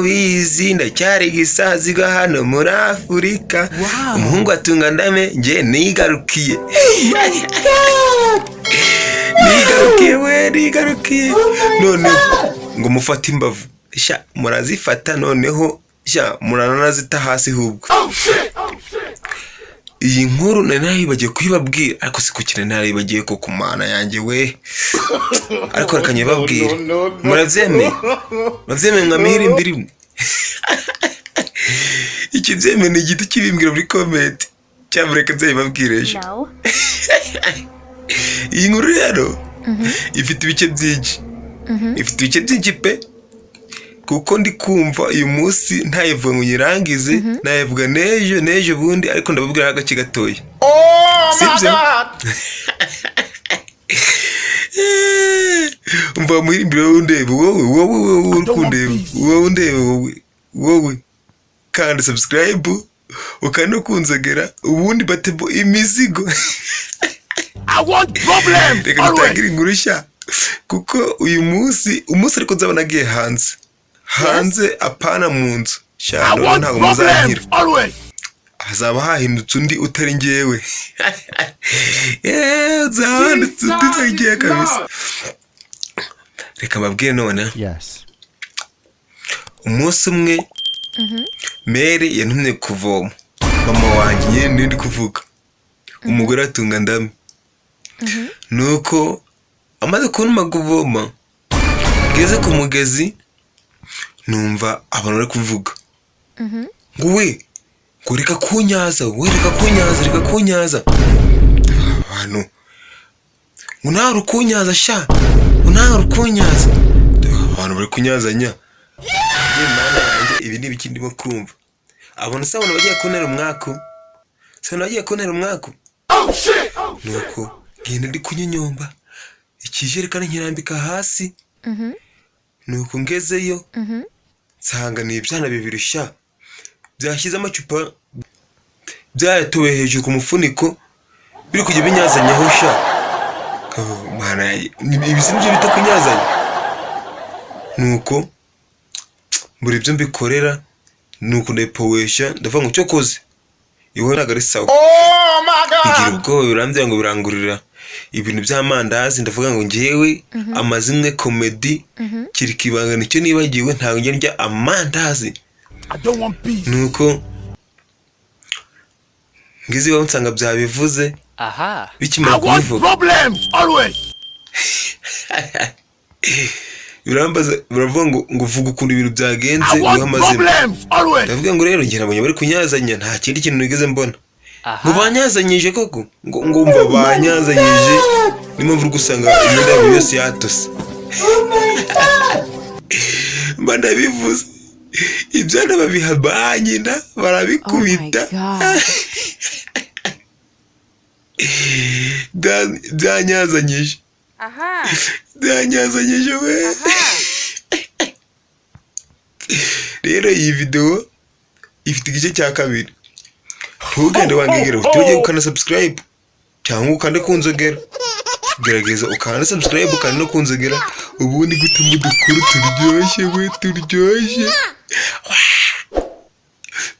Ntimubizi, ndacyari gisaziga hano muri Afurika. Umuhungu atunga ndame, njye nigarukiye, nigarukiye we, nigarukiye. Noneho ngo mufate imbavu sha, murazifata noneho sha, murananazita hasi hubwo. Iyi nkuru nari narayibagiye kuyibabwira, ariko si kukina, narayibagiye ko ku Mana yanjye we. Ariko reka nyibabwire. Murabyemeye? Murabyemeye mwa mihirimbiri mwe? Ikibyemeye ni igiti kibimbwira muri comment, cyangwa reka nzabibabwire ejo. No. Iyi nkuru rero ifite ibice byinshi, ifite ibice byinshi pe, kuko ndi kumva uyu munsi ntayivuga ngo nyirangize, nayivuga n'ejo n'ejo bundi, ariko ndababwira agace gatoya, sibyo? Umva muhirimbiri, wowe undeba, wowe, wowe, wowe uri kundeba, wowe undeba, wowe, wowe kandi subscribe ukandi kunzogera, ubundi batebo imizigo. I want problems Reka always. dutangire inkuru nshya, kuko uyu munsi, umunsi ariko nzaba nagiye hanze, hanze, apana mu nzu. I Sha, want ntabwo muzankira. problems always. Hazaba hahindutse undi utari njyewe. Yeee, hazaba hahindutse undi utari njyewe kabisa. Reka mbabwire none. Yes. Umunsi umwe mère yantumye kuvoma, mama wanjye nyine ndi kuvuga, umugore atunga ndame. Nuko amaze kuntuma kuvoma, ngeze ku mugezi numva abantu bari kuvuga ngo: "We," ngo: "reka kunyaza we, reka kunyaza, reka kunyaza." Abantu ngo: "Nawe uri kunyaza sha," ngo: "Nawe uri kunyaza." Abantu bari kunyazanya. Yewe Mana yanjye, ibi ni ibiki ndimo kumva? Abona se abantu bagiye kuntera umwaku, se abantu bagiye kuntera umwaku? Nuko ngenda ndi kunyonyomba ikijerekani, nkirambika hasi. Nuko ngezeyo nsanga ni ibyana bibiri sha, byashyize amacupa byayatoye hejuru ku mufuniko, biri kujya binyazanyaho sha. Oh, Mana yanjye, ibi si nibyo bita kunyazanya? Nuko mbura ibyo mbikorera, nuko ndabipowesha, ndavuga ngo cyokoze iwe ntabwo ari sawa. Oh my Bigira God. ubwoba, birambwira ngo birangurira ibintu by'amandazi. Ndavuga ngo ngewe amazimwe comedy kiri kibanga, nicyo nibagiwe, ntabwo njya ndya amandazi. I don't want peace. Nuko ngize iwawe nsanga byabivuze. Aha. Bikimara I want kubivuga, problems always. birambaza, baravuga ngo vuga ukuntu ibintu byagenze. I want Nguhe amazina. problems always. Ndavuga ngo rero njye nabonye bari kunyazanya, nta kindi kintu nigeze mbona. Ngo Aha. banyazanyije koko, ngo mva banyazanyije, niyo mpamvu uri gusanga imyenda yabo yose yatose. Mba ndabivuze, ibyana babiha ba nyina barabikubita. Oh my God. Byanyazanyije. Aha. Byanyazanyije we. Aha. Rero iyi videwo ifite igice cya kabiri. Ntugende wangegera utibagiwe gukanda subscribe cyangwa ukande ku nzogera. Gerageza ukande subscribe, ukande no ku nzogera, ubundi gutuma udukuru turyoshye we, turyoshye,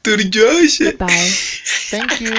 turyoshye. Bye. Thank you.